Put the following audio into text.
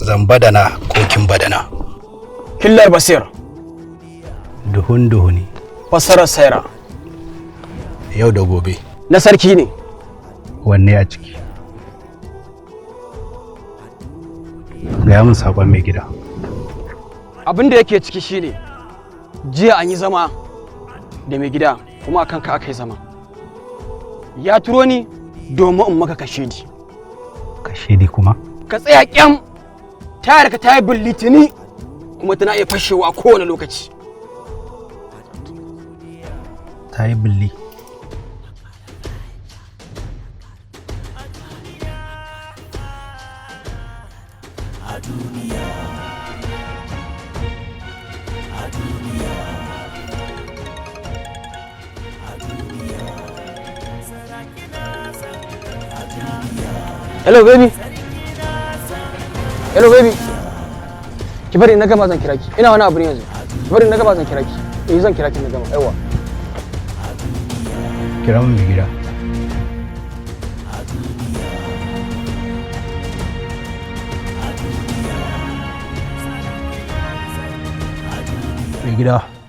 Zan badana kokin badana. Killar Basir. Duhun duhuni. Fassarar Saira. Yau da gobe. Na sarki ne. Wanne a ciki? Gaya min saƙon mai gida. Abin da yake ciki shine jiya an yi zama da mai gida, kuma akan ka aka yi zama. Ya turo ni domin in maka kashedi. Kashedi kuma? Ka tsaya kyam, tayar ka tayi billitini kuma tana iya fashewa a kowane lokaci. Ta yi billi. Hello baby. Hello baby. Ki bari na gama zan kira ki. Ina wani abu ne yanzu. Ki bari na gama zan kira ki. Eh, zan kira ki na gama. Aiwa. Kira min mai gida. Mai gida.